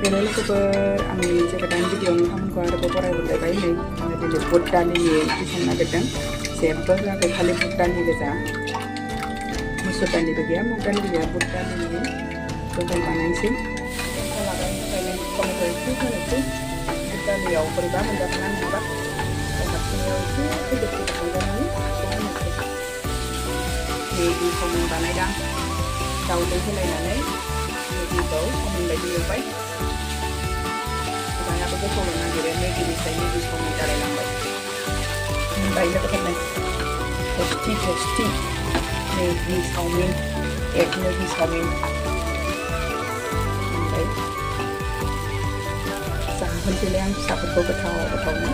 Hello logober, ami cakatan video nontonku ada beberapa bulan baik ni, ada buat dani ni sana gedang, sampel lah kali buat dani kita, masuk dani bagian, mungkin dia buat dani ni, tentang panen sih, kalau ada panen komersial itu kan itu, kita lihat peribah mendapatkan murah, dapatnya itu tidak ada ni, ni komen panen dah, tahu tu selai nanti. Tahu komen lagi apa? Saya apa tu komen lagi deh, ni di sini di komen cari lambat. Baik lah kita ni, tosti, ni di komen, ni di komen. Baik, sahabat pilihan sahabat bertahu ni.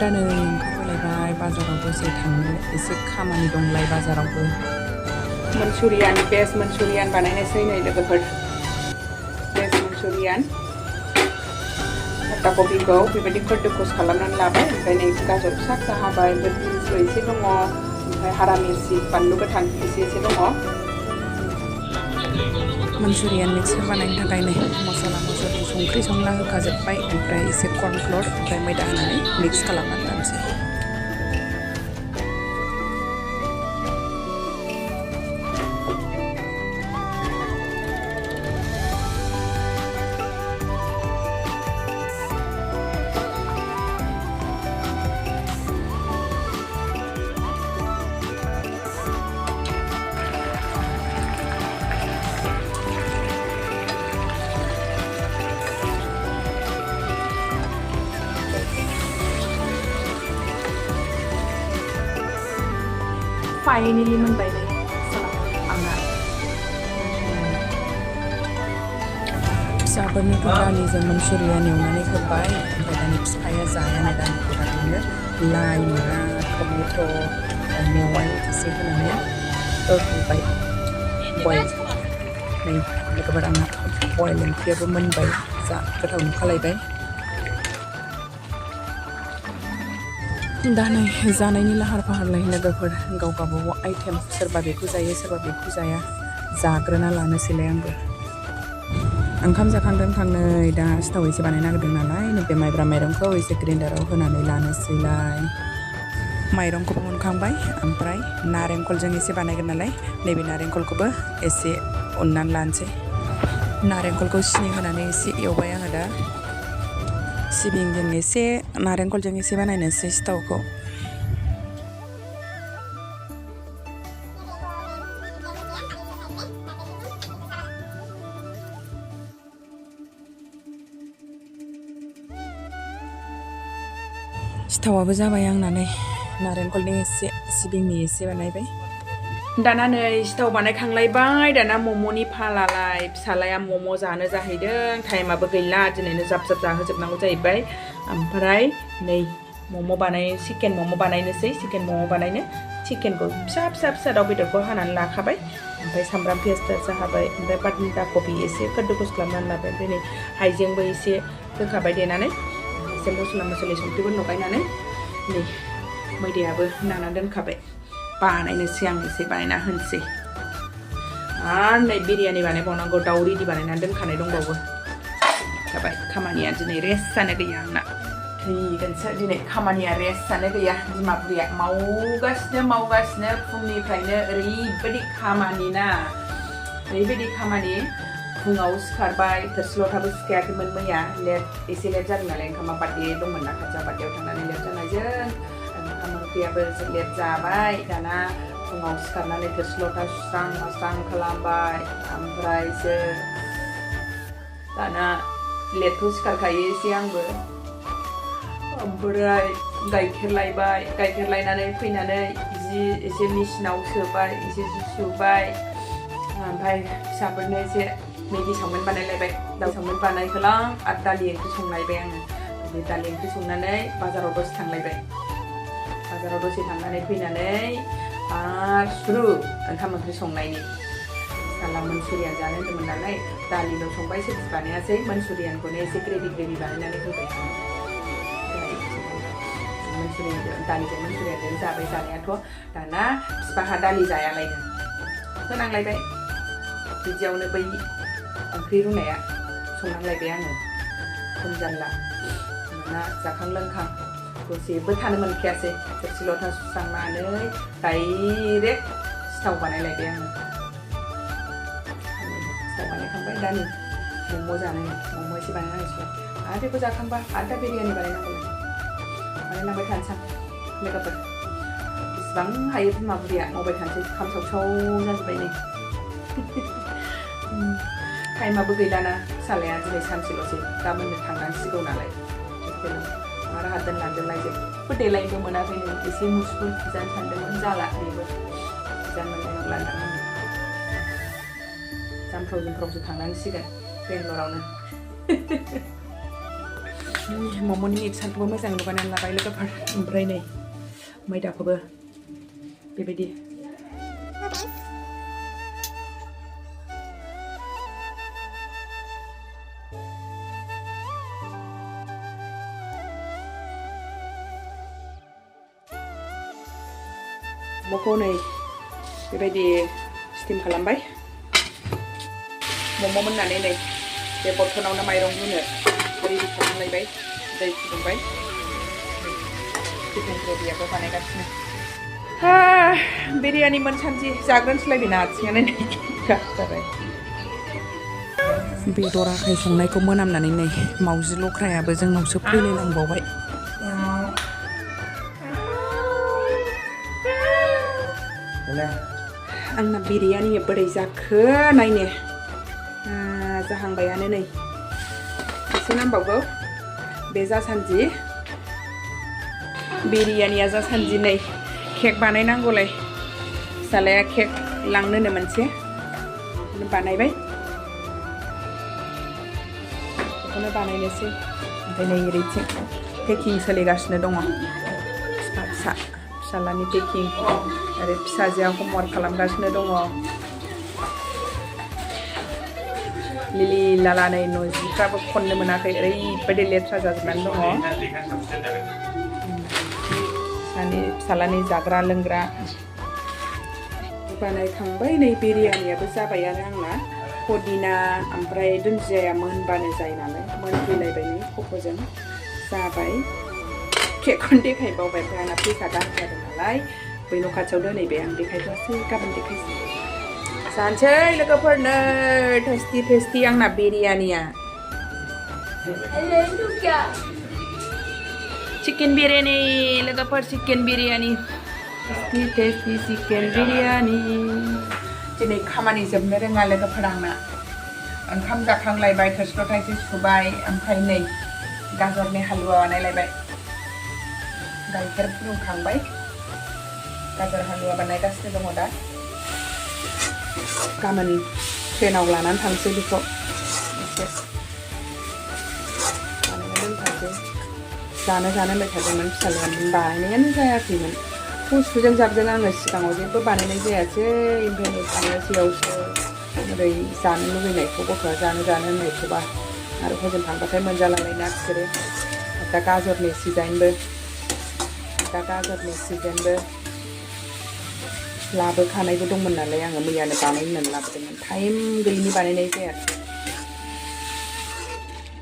Dan yang kau lagi bazar aku sih thang, isi Khamani dong lagi bazar aku. Manchurian, best Manchurian बनाने सही नहीं लगा पर best Manchurian आता कोबी को बेबायदि खर्दखौस खालामनानै लाबाय ओमफ्राय नै गाजर फिसा फिसा हाबाय बेदर एसे दङ ओमफ्राय हारा मिरचि बानलु गोथां एसे दङ Manchurian मिक्स बानायनो थाखाय नै मसला मस्लि संख्रि संला होखाजोबबाय ओमफ्राय एसे कर्नफ्लोर ओमफ्राय मैदा होनानै मिक्स खालामनानै लानोसै Finally मोनबाय नै आंना फिसाफोरनिथ' दालिजों Manchurian एवनानै होबाय ओमफ्राय दानि फिफाया जायानो दानिखौ दानिनो लाइ मुला टमेट' मेवाइ एसे होनानै होबाय बयल नै लोगोफोर आंना बयल ओंख्रियाबो मोनबाय जा गोथाव नुखालायबाय दा नै जानायनि लाहार फाहार लायो लोगोफोर गाव गावबागाव आइटेम सोरबा बेखौ जायो सोरबा बेखौ जाया जाग्रोना लानोसैलाय आंबो ओंखाम जाखांदों नै दा सिथाव एसे बानायनो नागिरदों नालाय नैबे माइब्रा माइरंखौ एसे ग्राइन्डाराव होनानै लानोसैलाय माइरंखौबो मोनखांबाय ओमफ्राय नारेंखलजों एसे बानायगोन नालाय नैबे नारेंखलखौबो एसे उननानै लानोसै नारेंखलखौ सिनि होनानै एसे एवबाय आङो दा सिबिंजों एसे नारेंखलजों एसे बानायनोसै सिथावखौ सिथावाबो जाबाय आंना नै नारेंखलनि एसे सिबिंनि एसे बानायबाय दाना नै सिथाव बानायखांलायबाय दाना मम'नि फालालाय फिसालाया मम' जानो जाहैदों टाइमाबो गैला दिनैनो जाब जाहोजोबनांगौ जाहैबाय ओमफ्राय नै मम' चिकेन मम' बानायनोसै चिकेन मम' बानायनो चिकेनखौ फिसा दाउ बेदरखौ हानानै लाखाबाय ओमफ्राय सामब्राम पियाज जाहाबाय ओमफ्राय बान्दा कबि एसे खर्दखौस खालामनानै लाबाय ओमफ्राय नै हाइजेंबो एसे होखाबाय देनानै एसे मस्ला मस्लि संख्रिबो लगायनानै नै मैदायाबो नानानै दोनखाबाय बानायनोसै आं एसे बानायना होनोसै आरो नै बिरियानि बानायबावनांगौ दाउ रेडि बानायनानै दोनखानाय दंबावो जाबाय खामानिया दिनै रेस्ट जानो गैया आंना थैगोनसो दिनै खामानिया रेस्ट जानो गैया बिमा बुरिया मावगासिनो फुंनिफ्रायनो ओरैबायदि खामानि ना ओरैबायदि खामानि फुङाव सिखारबाय थोरसि लथाबो सुखायाखैमोन मैया एसे लेट जादों नालाय ओंखामा बार्थडे दंमोन ना खाथियाव बार्थडेयाव थांनानै लेट जानायजों ओंखाम ओंख्रियाबो लेट जाबाय दाना फुङाव सिखारनानै थोरसि लथा सुस्रां खालामबाय ओमफ्रायसो दाना लेटखौ सिखारखायो एसे आंबो ओमफ्राय गाइखेर लायबाय गाइखेर लायनानै फैनानै जि एसे मेचिनाव सोबाय एसे जि सुबाय ओमफ्राय फिसाफोरनो एसे मेगि सावमिन बानायलायबाय दाउ सावमिन बानायखोलां आरो दालि ओंख्रि संलायबाय आङो बे दालि ओंख्रि संनानै बाजाराव दसे थांलायबाय बाजाराव दसे थांनानै फैनानै आरो सुरु ओंखाम ओंख्रि संनायनि साला Manchurian जानो होनदोंमोन नालाय दालिल' संबाय जेबो बानायासै Manchurianखौनो एसे ग्रेभि बानायनानै होबाय दालिजों Manchurianजों जाबाय जानायाथ' दाना बिफाहा दालि जायालायनो होनांलायबाय बिदियावनो बै ओंख्रि रुनाया संनांलायबाय आङो खम जानला दाना जाखां लोंखां दसेबो थानो मोनखायासै थोरसि लथा सुस्रांनानै डाइरेक्ट सिथाव बानायलायबाय आङो सिथाव बानायखांबाय दा नै मम' जानाय मम' एसे बानायनांसिगोन आरो बेखौ जाखांबा आरो दा बिरियानि बानायनांबाय थानोसै लोगोफोर बेसेबां हायो बिमा बुरिया मावबाय थानोसै खामसावसाव जाजोब्बाय नै टाइमाबो गैलाना फिसालाया दिनै सानसेल'सै गाबोननो थांनांसिगौ नालाय आरो हा दोनलांदोंलाय जेबो देलायबो मोनाखै नै एसे मुसुफोर जानो सानदोंमोन जाला बेबो जानो मोननाय नंला होनदां जामफ्रावसो थांनांसिगोन बेंगलरावनो मम'नि मिक्सारखौबो मोजां लगायनानै लाबाय लोगोफोर ओमफ्राय नै मैदाखौबो बेबायदि मम'खौ नै बेबायदि स्टिम खालामबाय मम' मोननानै नै बे बर्थनावनो माइरं रुनो रेडि खालामलायबाय दै फुदुंबाय चिकेन ग्रेभियाबो बानायगासिनो बिरियानि मोनसानदि जाग्रोनोसैलायबायना आथिङानो नै जाबाय बेदर आखाइ संनायखौ मोनामनानै नै मावजि लख्रायाबो जोंनावसो फैलायलांबावबाय आंना बिरियानिया बोरै जाखो नायनो जाहांबायानो नै एसे नांबावगौ बे जासान्दि बिरियानिया जासान्दि नै केक बानायनांगौलाय फिसालाया केक लांनोनो मोनसे बानायबाय बेखौनो बानायनोसै ओमफ्राय नै ओरैथिं पेकिं सोलिगासिनो दङ फिसालानि पेकिं आरो फिसाजोआ हमवार्क खालामगासिनो दङ लिलि लाला नै न'जिफ्राबो खननो मोनाखै ओरैबायदि लेथ्रा जाजोबनानै दङ फिसालानि जाग्रा लोंग्रा बानायखांबाय नै बिरियानियाबो जाबायानो आंना पुदिना ओमफ्राय दुन्दियाया मोनबानो जायो नालाय मोनफैलायबाय नै खफ'जों जाबाय केकखौनो देखायबावबाय ओमफ्राय आंना फैसा गाज्रि जादों नालाय बै न' खाथियाव दोनहैबाय आं देखायथ'वासै गाबोन देखायसै जानोसै लोगोफोरनो टेस्टि आंना बिरियानिया चिकेन बिरियानि लोगोफोर चिकेन बिरियानि टेस्टि चिकेन बिरियानि दिनै खामानि जोबनो रोङा लोगोफोर आंना ओंखाम जाखांलायबाय थोरसि लथा एसे सुबाय ओमफ्राय नै गाजरनि हालुवा बानायलायबाय गाइखेर फुदुंखांबाय गाजर हालुवा बानायगासिनो दङ दा गाबोन ट्रेनाव लानानै थांसै बेखौ एसे बानायना दोनथांसै जानो होनबाय थादोंमोन फिसालाया बानायनायानो जायाखैमोन गुसुजों जाबजों आङो सिगाङाव जेबो बानायनाय जायासै ओमफ्राय नै थांनोसैयावसो ओरै जानो लुबैनायखौ गथ'आ जानो होननायखौबा आरो हजों थांबाथाय मोनजालांनायना बिसोरो दा गाजरनि सिजोनबो लाबोखानायबो दंमोन नालाय आङो मैयानो बानाय होननानै लाबोदोंमोन टाइम गैयिनि बानायनाय जायासै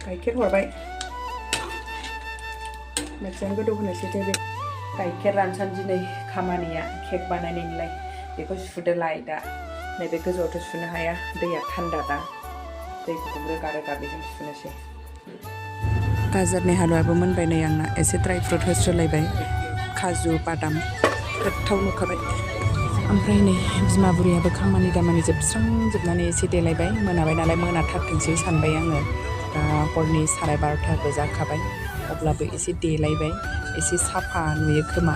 गाइखेर हरबाय मोजां गोदौ होनोसै दे बे गाइखेर रानसान्दि नै खामानिया केक बानायनायनिलाय बेखौ सुदोलाय दा नैबे गोजौआवथ' सुनो हाया दैया थान्दा दा दै गुदुं रोगा बेजों सुनोसै गाजरनि हालुवाबो मोनबाय नै आंना एसे ड्राइ फ्रुट होस्रोलायबाय काजु बादाम गोथाव नुखाबाय ओमफ्राय नै बिमा बुरियाबो खामानि दामानि जोबस्रांजोबनानै एसे देलायबाय मोनाबाय नालाय मोनाथारथोंसै सानबाय आङो दा हरनि 12:30 जाखाबाय अब्लाबो एसे देलायबाय एसे साफा नुयो खोमा